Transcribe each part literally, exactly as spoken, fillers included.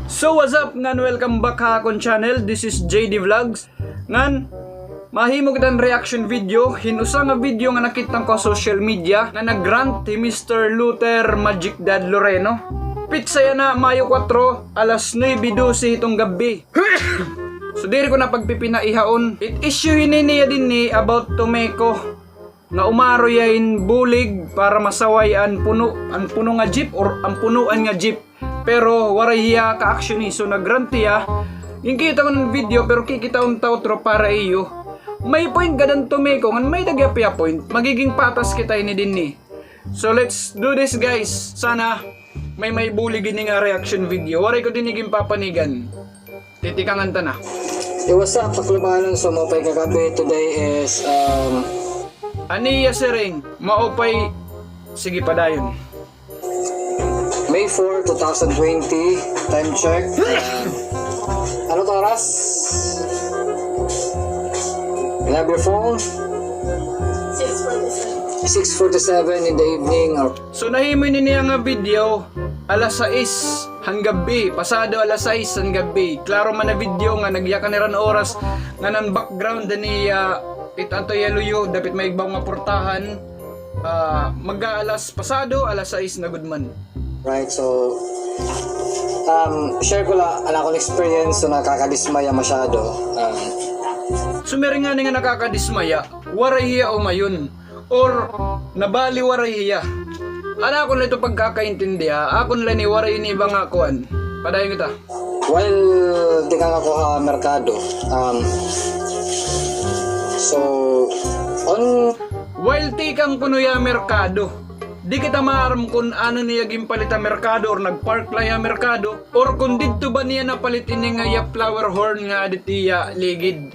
So what's up, ngan welcome back ha akon channel. This is J D Vlogs. Ngan mahimo kita hin reaction video hin usa nga video nga nakit-an ko ha social media nga nag-rant hi Mister Luther Magic Dad Loreno. Pitsa yana, Mayo kuwatro, alas nuebe dose hiton gab-i. So diri ko na pagpipinaihaon. It issue hini niya dinhi about Tomeco nga umaro hiya hin bulig para masaway an puno, an puno nga jeep or an punoan nga jeep. Pero waray hiya ka-action hi, so nag-rant hiya. Ginkita ko an video, pero kikitaon ta utro para iyo. May point gad an Tomeco, ngan may-ada gihap hiya point. Magiging patas kita ini dinhi. So let's do this, guys. Sana may maibulig ini nga reaction video. Waray ko dinhi ginpapanigan. Titikangan ta na. Hey, what's up, Paklubanon? So, maupay nga gab-i. Today is, um, an iya siring, maupay. Sige, padayon. May four, two thousand twenty. Time check. Ano it oras? You have your phone? Six forty-seven. Six forty-seven in the evening. So, nahimo ini niya nga video alas sais han gab-i, pasado alas sais han gab-i. Klaro man na video nga nagyakan hira hin oras, ngan an background han iya, it-an it iya luyo, dapit may igbaw nga portahan. Ah, mag-aalas, pasado alas sais na gud man. Right, so, um, share ko la an akon experience, so nakakadismaya masyado. Um, sumiring ngani nga nakakadismaya, waray hiya umayon. Or nabali waray hiya. An akon la ito pagkakaintindi, ha. Akon la ini, waray ini iba nga kuan. Padayon kita. While tikang ako ha merkado, um, so, on. While tikang kuno hiya merkado. Di kita maaram kon ano niya ginpalit ha merkado or nag-park la hiya merkado. Or kon didto ba niya napalit ini nga iya flower horn nga didto iya ligid.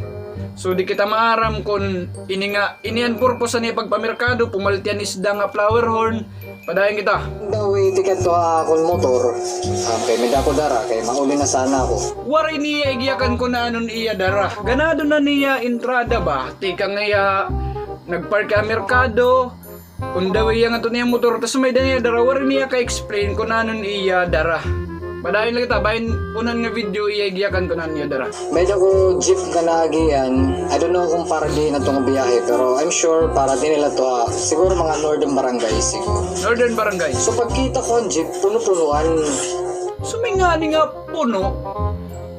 So, di kita maaram kon ini nga, ini an purpose niya pagpamerkado, pumalit hiya hin isda nga flower horn. Padayon kita. The way tikadto ha akon motor, um, kay may-ada ako dara, kay mauli na sana ako. Waray niya igyakan kon ano an iya dara. Ganado na niya entrada ba? Tikang hiya nag-park ha merkado, on the way hiya ngadto han iya motor, tas may-ada niya dara, waray niya ka-explain kon ano an iya dara. Padayon la kita, bangin unan nga video iya igyakan kon ano an iya dara. May-ada ko jeep nga naagian. I don't know kon para diin ito nga biyahe, pero I'm sure para dinhi la ito ha, siguro mga northern barangay, siguro. Northern barangay. So pagkita ko an jeep, puno-punoan. Sumingani nga puno,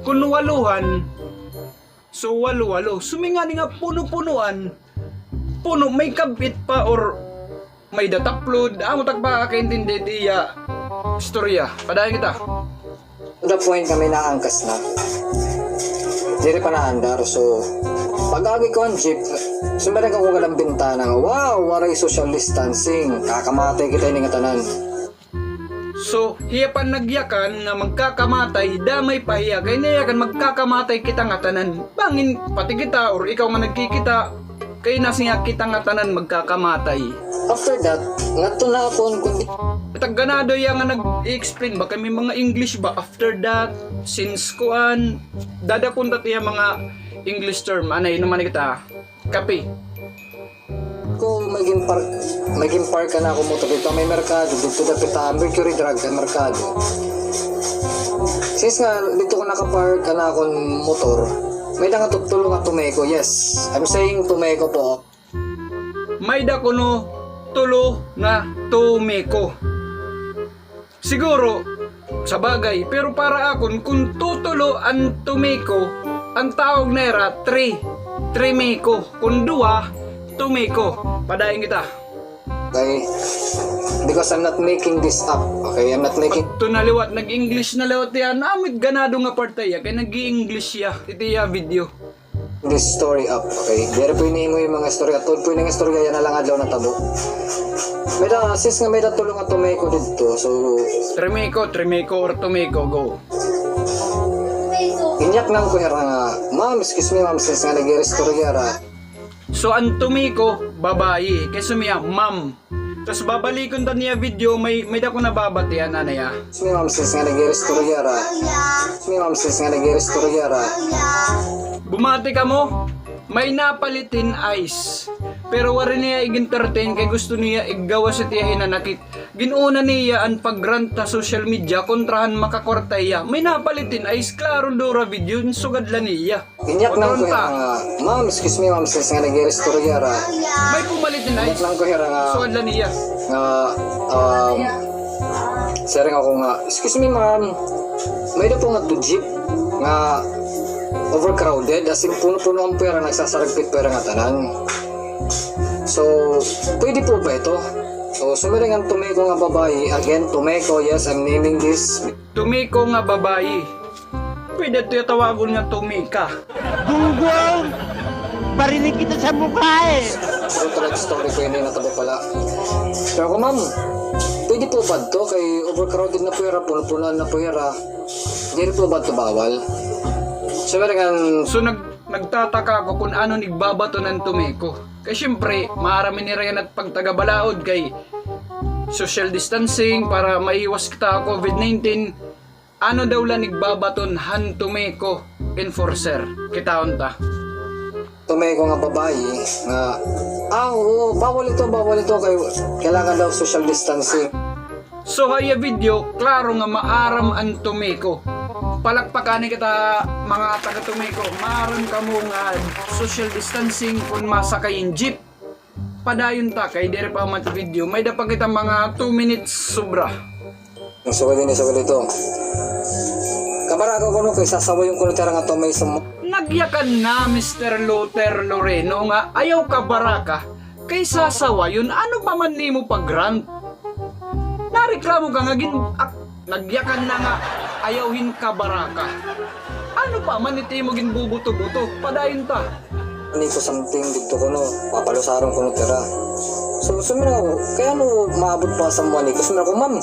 kon walohan, So, walo, walo. Sumingani nga puno-punoan. Puno, may kab-it pa or may-ada taplod. Amo ta pagkakaintindi it iya istorya. Padayon kita. To the point nga may naangkas na. Diri pa naandar. So, pag-agi ko an jeep, sumbadan ko gad an bintana nga, "Wow, waray social distancing. Kakamatay kita ini ngatanan." So, hiya pa an nagyakan nga magkakamatay, damay pa hiya. Kay niyakan magkakamatay kita ngatanan. Bangin, pati kita, or ikaw nga nagkikita, kay nasiring hiya kita ngatanan magkakamatay. After that, ngadto na ako kun... Tagganado hiya nga nag-i-explain ba, kay may mga English ba? After that, since kuan, dadakon ta it iya mga English term. Anay, inuman kita. Kape. Ko, may gin-park, may gin-park an akon motor didto ha may merkado, didto dapit ha Mercury Drug ha merkado. Since nga didto ko naka-park an akon motor, may-ada nga tulo nga Tomeco, yes. I'm saying Tomeco po. May-ada kuno tulo nga Tomeco. Siguro, sa bagay, pero para akon, kun tutulo an Tomeco, an tawag na ira, three, Tremeco. Kun duha, Tomeco. Padayon kita. Okay? Because I'm not making this up. Okay? I'm not making... Ito na liwat, nag-English na liwat hiya. Namit ganado nga parte hiya, kay nag-i-English hiya. Ito hiya video. This story up, okay? Diri po ini imo yung mga istorya. Tuod po yung istorya, yana lang adlaw natabo. May-ada, since nga may-ada tulo nga Tomeco didto, so... Tremeco, Tremeco or Tomeco, go. Inyaknan ko hira nga, "Ma'am, excuse me, ma'am, since nga nag-iristorya hira." So, an Tomeco, babayi. Kay sumaya, ma'am. Tas babalikon ta niya video, may, may-ada ko nababatian, anay, ah. May ma'am sis nga nag-iristorya ra. May ma'am sis nga nag-iristorya ra. Bumati kamo, may napalit hin ice. Pero waray niya ig-entertain kay gusto niya iggawas it iya hinanakit. Gin-una niya an pag-rant ha social media kontra han makakwarta hiya. May napalit hin ice, klaro dura video, sugad la niya. Inyaknan ko hira nga, "Ma'am, excuse me, ma'am, since nga nag-iristorya hira." May pumalit hin ice. Inyaknan ko hira nga, sugad la niya. Nga, um, siring ako nga, "Excuse me, ma'am, may-ada po ngadto jeep nga overcrowded, as in, puno-punoan po hira, nagsasaragpit po hira ngatanan." So, pwede po ba ito? So, sumiring an Tomeko nga babayi. Again, Tomeko, yes, I'm naming this. Tomeko nga babayi. Pwede ito tawagon nga Tomika. Gunggong! Barinig kita sa mukha eh! True to life story ko ini, natabo pala. Pero ako, ma'am, pwede po ba ito? Kay overcrowded na po hira, puno-punoan na po hira. Diri po ba ito bawal? Sumiring an So, nag-, nagtataka ako kung ano an igbabaton han Tomeko. Kay siyempre, maaram ini hira yana pagtagabalaod kay social distancing para maiwas kita COVID nineteen. Ano daw la an igbabaton han Tomeko enforcer? Kitaon ta. Tomeko nga babayi nga, ah, oo, bawal ito, bawal ito, kay kailangan daw social distancing. So, ha iya video, klaro nga maaram an Tomeko. Palakpakani kita, mga taga Tomeko. Maaram kamo nga social distancing kon masakay hin jeep. Padayon ta, kay diri pa man it video. May-ada pa kita mga two minutes sobra. Sugad ini, sugad ito. Kabaraka kuno kay sasawayon kuno it ira nga Tomei sa mo. Nagyakan na, Mister Luther Loreno, nga ayaw kabaraka. Kay sasawayon, ano pa man nimo pag-rant? Nareklamo ka nga gin-, ak-, nagyakan na nga ayaw hin kabaraka. Ano pa man it imo ginbubuto-buto? Padayon ta. Ani ko something didto kuno, papalusaron kuno it ira. So, sumiring ako, kay ano maabot pa sa mo ani ko? Sumiring ako, ma'am,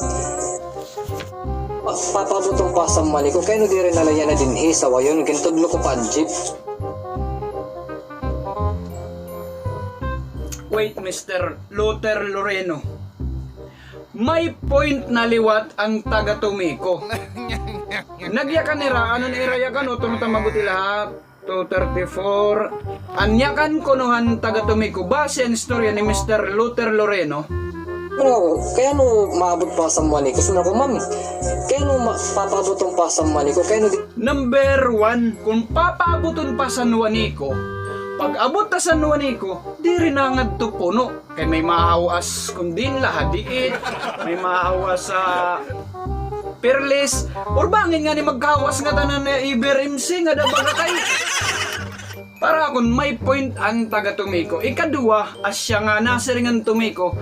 pa-, papaabot pa sa mo ani ko, kay ano diri na la yana dinhi sawayon, gintudlo ko pa an jeep. Wait, Mister Luther Loreno. May point na liwat an taga Tomiko. Nagyakan hira, ano an ira yakan, o, tuno ta mabuti lahat. Two thirty-four. An yakan kuno han taga Tomiko, base han istorya ni Mister Luther Loreno. Ano, kay ano maabot pa sa mo ani ko? Sumiring ako, ma'am, kay ano ma-, papaabot pa sa mo ani ko? Kay ano di- Number one, kon papaaboton pa sa Nuanico, pag-abot ta sa Nuanico, diri na ngadto puno. Kay may mahawas kon diin la, ha Diit, may mahawas sa Perlis, or bangin ngani magkahawas ngatanan ha Ever M C ngada ha Boracay. Para akon, may point an taga Tomiko. Ikaduha, asya nga nasiring an Tomiko,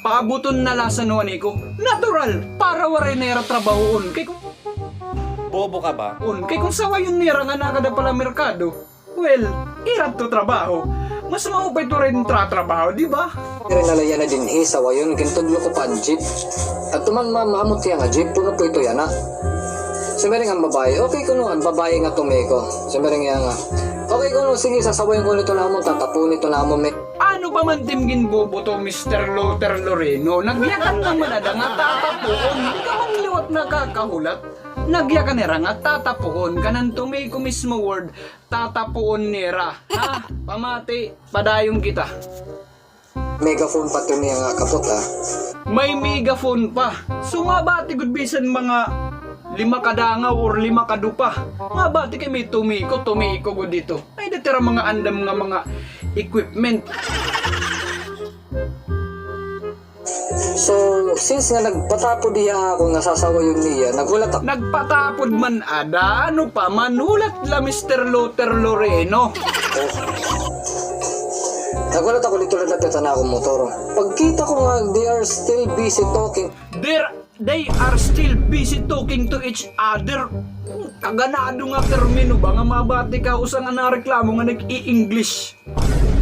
paaboton na la sa Nuanico. Natural, para waray na ira trabahoon. Kay kon Bobo ka ba? Un, kay kon sawayon nira nga nakada pa la merkado, well, ira adto trabaho. Mas maupay ito rin tra-, trabaho, di ba? Diri na la yana dinhi sawayon, gintudlo ko pa an jeep. Adto man, ma'am, maabot hiya nga jeep, puno po ito yana. Sumiring an babaye, okay kuno, an babaye nga Tomiko. Sumiring hiya nga, okay kuno, sige, sasawayon kuno ito namon, tatapuon ito namon, may. Ano pa man it im ginbubuto, Mister Luther Loreno? Nagyakan naman ada nga tatapuon. Di ka man liwat nakakahulat. Nagyakan hira nga tatapuon, kan an Tomiko mismo word, tatapuon nira. Ha? Pamati, padayon kita. Megaphone pa ito niya nga kapot, ha? May megaphone pa. So, mabati gud bisan mga lima ka dangaw or lima ka dupa. Mabati kay may Tomiko, Tomiko gud ito. May-ada it ira mga andam nga mga equipment. So, since nga nagpatapod hiya ha akon nga sasawayon niya, naghulat ako. Nagpatapod man ada, ano pa man, hulat la, Mister Luther Loreno. Oh. Naghulat ako didto, nagdapit an akon motor. Pagkita ko nga, they are still busy talking. They're, they are still busy talking to each other. Kaganado nga termino ba nga mabati ka usa nga nareklamo nga nag-i-English.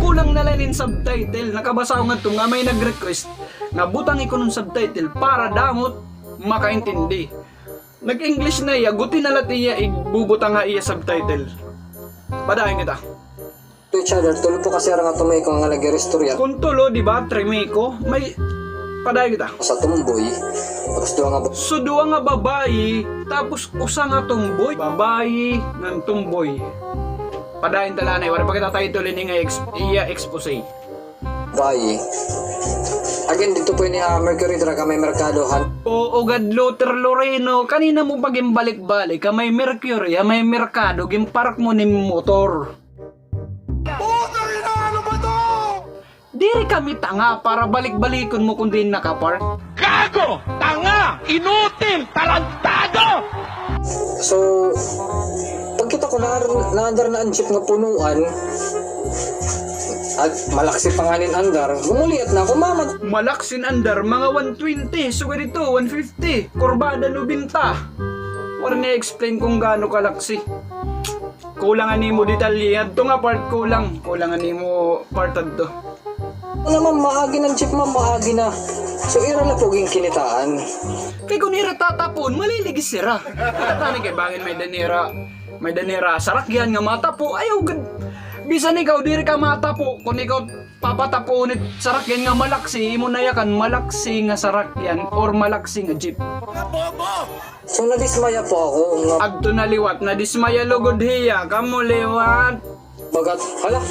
Kulang na la inin subtitle. Nakabasa ako ngadto nga may nag-request nga butangi kuno hin subtitle para damo it makaintindi. Nag-English na hiya, guti na la it iya igbubutang ha iya subtitle. Padayon kita. To each other, tulo po kasi hira nga Tomiko nga nag-iristorya. Kon tulo, di ba, Trimiko, may, padayon kita. Sa tomboy, tapos duha nga ba- So, duha nga babayi, tapos usa nga tomboy. Babayi ngan tomboy. Padayon ta la anay, waray pa kita title ini nga ex-, iya expose. Bay. Again, didto po ini ha Mercury Drug ha may merkado han. Oo gad, Luther Loreno, kanina mo pa ginbalik-balik ha may Mercury, ha may merkado, ginpark mo an imo motor. Putang ina, ano ba 'to? Diri kami tanga para balik-balikon mo kon diin nakapark. Gago! Tanga! Inutil! Tarantado! So, pagkita ko, na, naandar na an jeep nga punuan. At malaksi pa ngani an andar. Gumuliat na ako, mama. Malaksi an andar, mga one twenty. Sugad ito, one fifty. Kurbada, nobenta. Waray na-explain kon gaano kalaksi. Kulang an imo detalye. Adto nga part kulang. Kulang an imo part adto. Ano, ma'am, maagi na an jeep, ma'am, maagi na. So, ira la po ginkinitaan. Kay kon ira tatapon, maliligis sira. Tani kay bangin may-ada nira, may-ada nira sarakyan nga matapo, ayaw gad. Bisan ikaw, diri ka matapo. Kon ikaw papatapuon it sarakyan nga malaksi, imo na yakan malaksi nga sarakyan or malaksi nga jeep. So, nadismaya po ako nga. Adto na liwat, nadismaya lugod hiya, kamo liwat. Bagat, hala.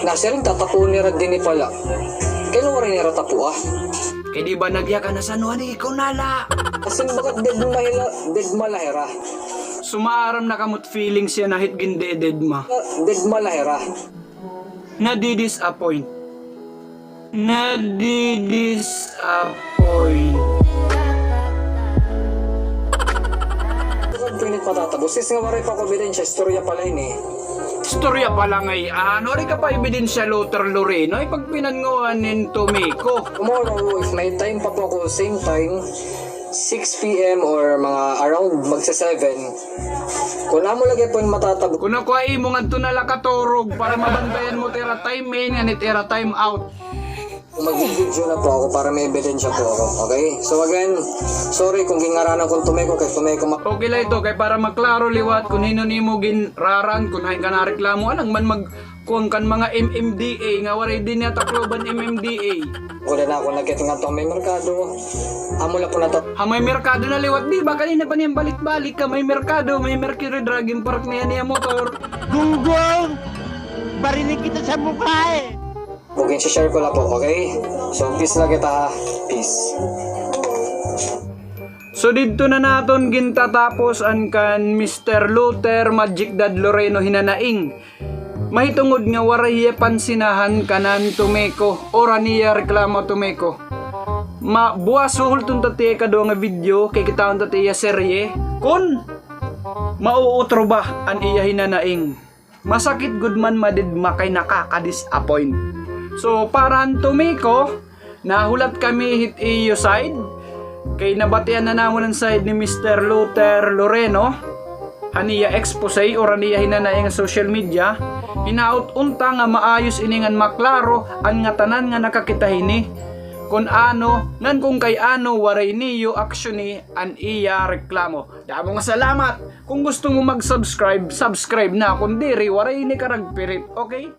Nasiring tatapuon nira dinhi pala. Kay waray nira tapoa. Kay di ba nagyakan na sa nuan, ikaw na la. Asin bagat dead ma hira, dead ma la hira. Sumaaram na kamot feelings yana hit gindededma. Dead ma la hira. Nadi-disappoint. Nadi-disappoint. Pwede patatabo. Sis nga waray pa ko ebidensya, istorya pa la ini. Istorya pa la ngay-an, waray ka pa ebidensya, Luther Loreno, ipagpinanguan hin Tomeko. Tomorrow, if may time pa po ako, same time, six p.m. or mga around magsa-seven. Kon amo lagi po an matatabo. Kon ako ha imo, ngadto na la katurog para mabantayan mo it ira time in ngan it ira time out. Mag-video na po ako para may ebidensya po ako. Okay? So again, sorry kon gingaranan kon Tomeko, kay Tomeko ma- Okay la ito, kay para maklaro liwat kon hin-o an imo ginraran, kon hain ka nareklamo, alang man mag- kuan kan mga M M D A nga waray dinhi ha Tacloban M M D A. Wala na ako nagkit ngadto ha may merkado. Amo la po na to. Ha may merkado na liwat, di ba? Kanina pa niyan balik-balik ha may merkado, may Mercury Drug, ginpark niya niya motor. Gunggong! Barinig kita sa mukha eh! Okay, si-share ko la po, okay? So, peace la kita ha. Peace. So, didto na naton gintatapos an kan Mister Luther Magic Dad Loreno Hinanaing. Mahitungod nga waray hiya pansinahan kanan Tomeko or an iya reklamo Tomeko. Ma-, buwas huhulton ta it iya ikaduha nga video, kay kitaon ta it iya serye. Kon mauutro ba an iya hinanaing. Masakit gud man madedma kay nakaka-disappoint. So, para han Tomeko, nahulat kami hit iyo side. Kay nabatian na namon an side ni Mister Luther Loreno. Han iya expose or han iya hinanaing ha social media. Hinaot unta nga maayos ini ngan maklaro an ngatanan nga nakakita hini. Kon ano, ngan kon kay ano, waray niyo aksyoni an iya reklamo. Damo nga salamat! Kon gusto mo mag-subscribe, subscribe na. Kon diri, waray ini karagpirit. Okay?